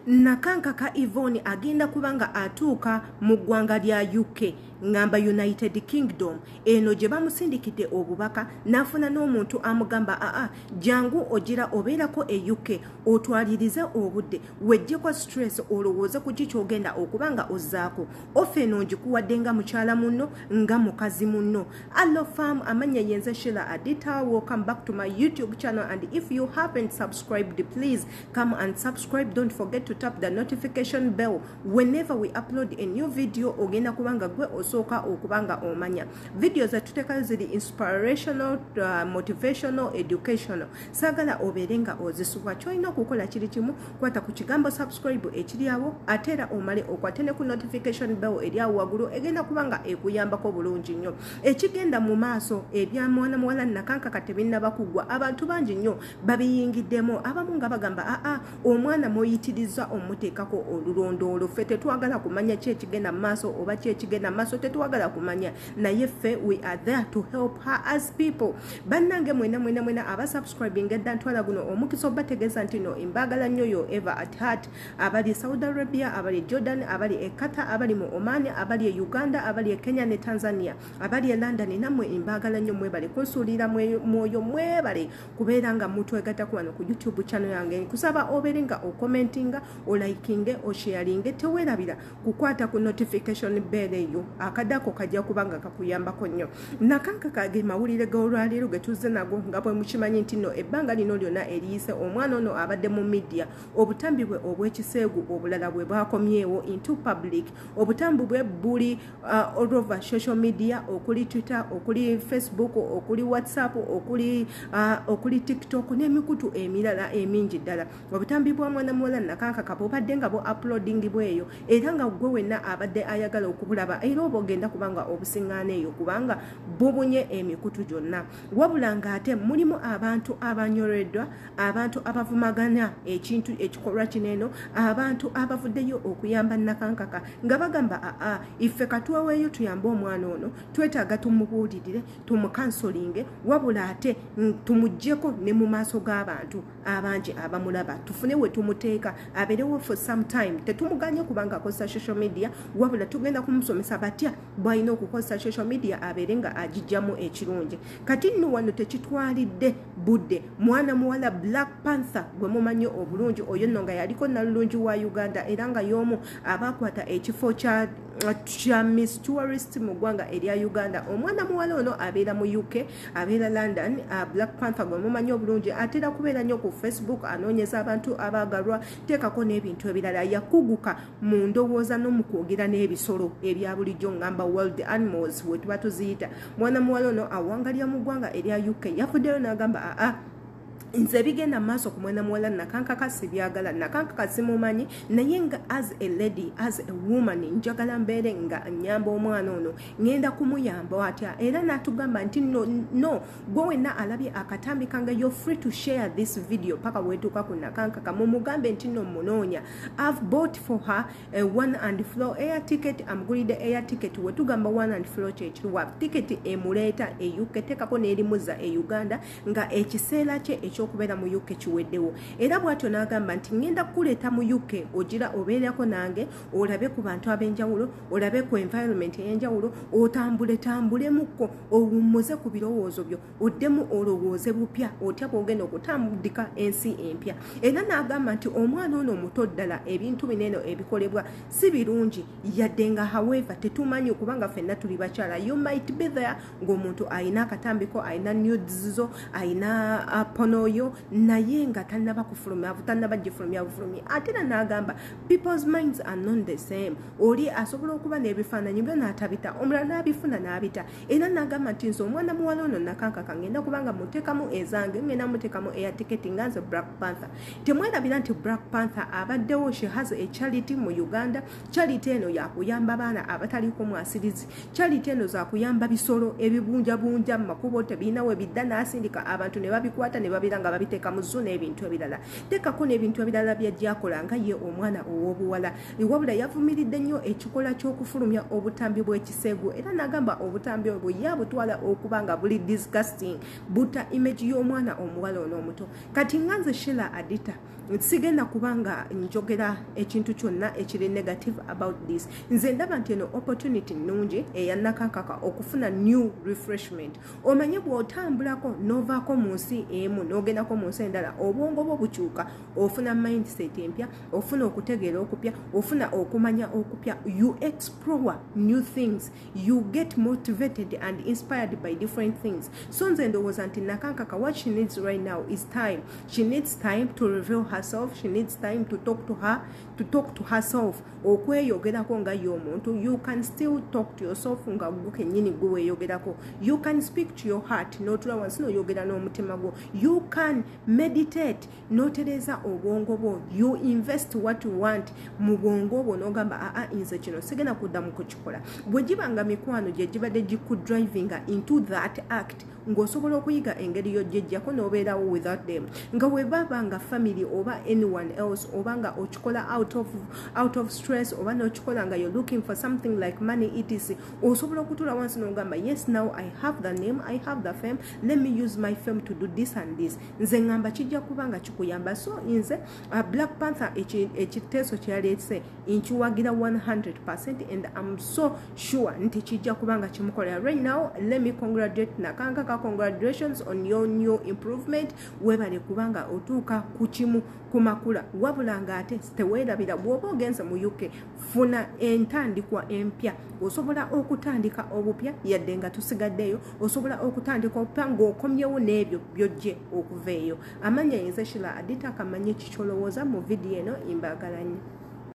Nakankaka Yvonne agenda kuba nga atuuka mu ggwanga lya UK, ngamba United Kingdom, eno gye bamusindikidde obubaka n'afuna n'omuntu amugamba, "Aa, jangu ogira obeerako e UK, otwalirize obudde, weggyeko stress, olowooze ku ki kyogenda okuba nga ozzaako. Offer eno ngikuwadde nga mukyala munno, nga mukazi munno." Allo fam, amanya yenze Shila Adita. Welcome back to my YouTube channel, and if you haven't subscribed, please come and subscribe. Don't forget to tap the notification bell. Whenever we upload a new video, ogenda kubanga gwe osooka okuba nga omanya. Video zetuteekayo ziri inspirational, motivational, educational. Saagala obeere nga ozisubwa. Kyolina okukola kiri kimu: kwata ku kigambo "subscribe" ekiri awo, ate era omale okwate ne ku notification bell eri awo waggulu. Egenda kuba nga ekuyambako bulungi nnyo. Ekigenda mu maaso ebya mwana muwala Nakankaka tebinnaba kuggwa. Abantu bangi nnyo babiyingiddemu, abamu nga bagamba, "Aa, omwana muyitiriza omuteekako olulondoolo. Ffe tetwagala kumanya ki ekigenda mu maaso oba ki ekigenda mu maaso, tetwagala kumanya, naye ffe we are there to help her as people." Bannange mwena mwena mwena abasubscribing edda, ntwala guno omukisa obategeeza nti no mbaagala nnyo yo ever at heart. Abali Saudi Arabia, abali Jordan, abali e Qatar, abali mu Oman, abali e Uganda, abali e Kenya ne Tanzania, abali e London, nammwe mbaagala nnyo. Mwebale kunsuulira mwoyo, mwebale kubeera nga mutwegattako wano ku YouTube channel yange. Nkusaba obeere nga ocommentinga, olikinge, osharinge. Teweerabira kukwata ku notification bell eyo. Akaddako kajja kuba nga kakuyambako nnyo. Nakankaka ge mawulire g'olwaleero ge tuzze nago. Nga bwe mukimanyi nti nno ebbanga lino lyonna eriyise omwana ono abadde mu media, obutambi bwe obw'ekiseegu obulala bwe bwakomyewo into public. Obutambi bwe buli all over social media, okuli Twitter, okuli Facebook, okuli WhatsApp, okuli TikTok n'emikutu emirala emingi ddala. Obutambi bwa mwana muwala Nakankaka bubadde nga bu uploading bweyo, era nga gwe wenna abadde ayagala okubulaba era oba ogenda kubanga obusiŋŋaana eyo, kubanga bubunye emikutu gyonna. Wabula ng'ate mulimu abantu abanyoleddwa, abantu abavumagana ekintu ekikolwa kino eno, abantu abavuddeyo okuyamba Nakankaka nga bagamba, "Aa, ife katweweeyo tuyambe omwana ono, twetaaga tumubuulirire, tumucounselinge, wabula ate tumuggyeko ne mu maaso g'abantu abangi abamulaba, tufune we tumuteeka abeerewo for some time. Tetumuganye kubanga akozesa social media, wabula tugenda kumusomesa batya bw'alina okukozesa social media abeere nga agijjamu ekirungi." Kati nno wano tekitwalidde budde, mwana muwala Black Panther gwe mumanyi obulungi, oyo nno nga yaliko nalulungi wa Uganda, era nga y'omu abakwata ekifo kya Miss Tourist mu ggwanga erya Uganda. Omwana muwala ono abeera mu UK, abeera London. Black Panther gwe mumanyi obulungi atera kubeera nnyo ku Facebook, anoonyeza abantu abaagalwa, teekako n'ebintu ebirala. Yakuguka mu ndowooza n'omu kwogera n'ebisolo ebya bulijjo, ngamba wild animals we tuba tuziyita. Mwana muwala ono awangalira mu ggwanga erya UK. Yavuddeyo n'agamba, "Aa, nze ebigenda maaso ku mwana muwala Nakankaka sibyagala. Nakankaka simumanyi, naye nga as a lady, as a woman, njagala mbeere nga nyamba omwana ono. Ŋŋenda kumuyamba atya?" Era n'atugamba nti no, no gwe wenna alabye akatambi kange, you're free to share this video paka wetuuka ku Nakankaka, mumugambe nti no munoonya. I've bought for her a one and fro air ticket. Amugulidde air ticket. Wetugamba one and fro, kyekiriwa? Ticket emuleeta e UK, teekako n'erimuza e Uganda nga ekiseera kye ekyokubeera mu UK kiweddewo. Era bw'atyo n'agamba nti, "Ŋŋenda kukuleeta mu UK, ogira obeerako nange, olabe ku bantu ab'enjawulo, olabe ku environment ey'enjawulo, otambule tambulemukko, owummuze ku birowoozo byo, oddemu olowooze bupya otya bw'ogenda okutandika ensi empya." Era n'agamba nti omwana ono omuto ddala, ebintu binene ebikolebwa si birungi yadde nga, however, tetumanyi kubanga ffenna tuli bakyala. You might be there ng'omuntu ayina akatambiko, ayina nudes zo, ayina porno yo, naye nga tannaba kufulumya, tannaba gifulumya bufulumya. Ate era n'agamba people's minds are not the same. Oli asobola okuba n'ebifaananyi byo n'atabita, omulala n'abifuna n'abita. Era n'agamba nti, "Nze omwana muwala ono Nakankaka ngenda kubanga muteekamu ezange, ngenda muteekamu air ticket nga nze Black Panther." Temwerabira nti Black Panther abaddewo, she has a charity mu Uganda. Charity eno yakuyamba baana abataliko mwasirizi. Charity eno zakuyamba bisolo ebibunjabunja mu makubo, tebirina we bidda, n'asindika abantu ne babikwata ne babireeta. babeera nga babiteeka mu zoo n'ebintu ebirala. Teekako n'ebintu ebirala byajjakola nga ye omwana ow'obuwala. Wabula yavumiridde nnyo ekikola ky'okufulumya obutambi bw'ekiseegu, era n'agamba obutambi obwo yabutwala okuba nga buli disgusting, buta image y'omwana omuwala ono omuto. Kati nga nze Sheila Adita sigenda kubanga njogera ekintu kyonna ekiri negative about this. Nze ndaba nti eno opportunity nnungi eya Nakankaka okufuna new refreshment. Omanye bw'otambulako n'ovaako mu nsi emu n'ogendako mu nsi endala, obwongo bwo bukyuka, ofuna mindset empya, ofuna okutegeera okupya, ofuna okumanya okupya. You explore new things, you get motivated and inspired by different things. So nze ndowooza nti Nakankaka, what she needs right now is time. She needs time to reveal herself. She needs time to talk to her, to talk to herself, okweyogerako nga ye omuntu. You can still talk to yourself nga gwe kennyini gwe weeyogerako. You can speak to your heart, n'otula wansi n'oyogera n'omutima gwo. You can meditate n'otereeza obwongo bwo. You invest what you want mu bwongo bwo n'ogamba, "Aa, nze kino sigenda kuddamu kukikola." Bwe giba nga mikwano gye gibadde gikudrivinga into that act, ng'osobola okuyiga engeri yojjejjako n'obeerawo without them. Nga bwe baba nga family oba anyone else, oba nga okikola out of stress, oba n'okikola nga you're looking for something like money, etc., osobola okutuula wansi n'ogamba, "Yes, now I have the name, I have the fame, let me use my fame to do this and this." Nze ŋŋamba kijja kuba nga kikuyamba. So nze Black Panther ekiteeso kyeyaleese nkiwagira 100, and I'm so sure nti kijja kuba nga kimukolera. Right now, let me congratulate Nakankaka. Congratulations on your new improvement. Webale kubanga otuuka ku kimu ku makula. Wabula nga ate teweerabira, bw'oba ogenze mu UK, funa entandikwa empya. Osobola okutandika obupya yadde nga tusigaddeyo. Osobola okutandika obupya ng'okomyewo n'ebyo byojje okuva eyo. Amanya yenze Shila Adita. Kamanye kikyolowooza mu vidiyo eno. Imbaagala nnyo.